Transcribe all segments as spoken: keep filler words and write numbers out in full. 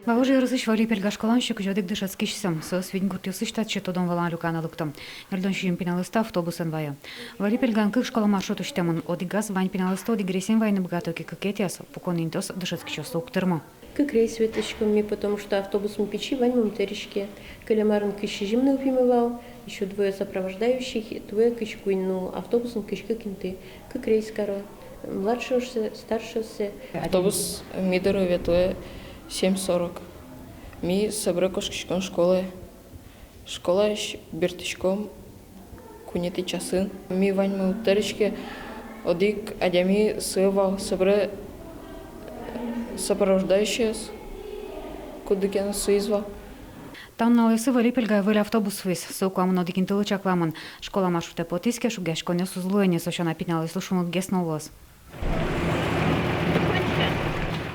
Вавож ёросысь Вылӥ Пельга школаын сю кызь одӥг дышетскисьсы. Соос вить гуртъёсысь татчы тодон-валан люканы лыкто. Ньыльдон сизьым пиналъёсты автобусэн ваё. Вылӥ Пельгаын кык школа маршрут усьтэмын. Одӥгаз вань пиналъёсты одӥг рейсен вайыны быгато ке, кыкетӥяз пукон интыос дышетскисьёслы уг тырмо. Кык рейс ветлӥськом ми, потому что автобусмы пичи, ваньмы ум тэриське. Кылем арын кызь сизьым нылпимы вал, ещё двое сопровождающих, туэ кызь куинь, ну, автобусын кызь кык инты. Кык рейс каро. Младшийёссэ, старшийёссэ. Автобус ми доры ветлэ семь сорок. Ми собере кошкиськом школае. Школаысь бертӥськом куинетӥ часын. Ми ваньмы уг тэриське, одӥг адями сылэ вал, собере сопровождающийёс куддыке но сылӥз вал. Та нуналъёсы Вылӥ Пельгае выль автобус вуиз. Со куамын одӥг интылы чакламын. Школа маршрутэ потӥз ке, шугъяськонъёс уз луэ ни, со сяна пиналъёслы шуныт гес но луоз.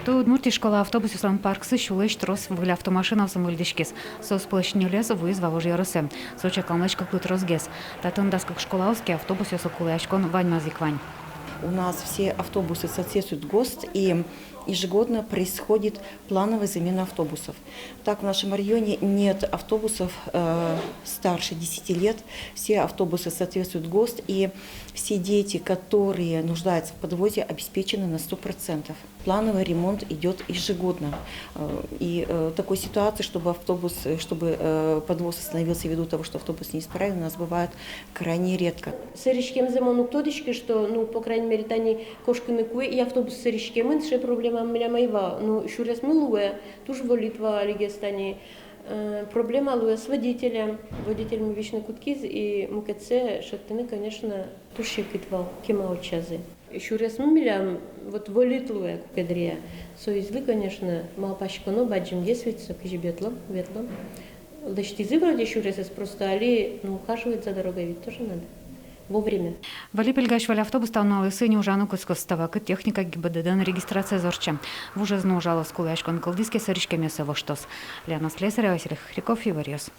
Туэ Удмуртиысь школа автобусъёслэн парксы сюлэсь трос выль автомашинаосын выльдӥськиз. Соос пӧлысь ньылез вуиз Вавож ёросэ. Со чакламлэсь кыклы тросгес. Татын дас кык школа уске, автобусъёслы кулэяськон ваньмаз ик вань. У нас все автобусы соответствуют ГОСТ, и ежегодно происходит плановая замена автобусов. Так, в нашем районе нет автобусов, э, старше десяти лет. Все автобусы соответствуют ГОСТ, и все дети, которые нуждаются в подвозе, обеспечены на сто процентов. Плановый ремонт идёт ежегодно. Э, и, э, такой ситуации, чтобы автобус, э, чтобы, э, подвоз остановился ввиду того, что автобус неисправен, у нас бывает крайне редко. Сэрттэмзэ мон уг тодӥськы, что, ну, по крайней мере, тани кошкыны кулэ и автобус сэрттэмын, сыӵе проблема милям ӧй вал. Ну, сюресмы луэ, туж вольыт вал алигес тани. Э, проблема луэ с водителем. Водительмы висьыны кутскиз, и мукетсэ шедьтыны, конечно, туж секыт вал, кема утчазы. Сюресмы милям вот вольыт луэ куке дыръя. Соизлы, конечно, малпаськоно, бадӟымгес ведь со, кызьы ветлом, ветлом. Лэсьтӥзы вроде сюресэз, просто али, ну, ухаживать за дорогой ведь тоже надо. Вовремя. Вылӥ Пельгаысь выль автобус та нуналъёсы ини ужаны кутскоз. Та вакытэ техника ГИБДД-ын регистрациез ортче. Вужез но ужалоз, кулэяськон кылдӥз ке, сэрттэмзэ воштоз. Лена Слесарева, Василий Хохряков, «Иворъёс».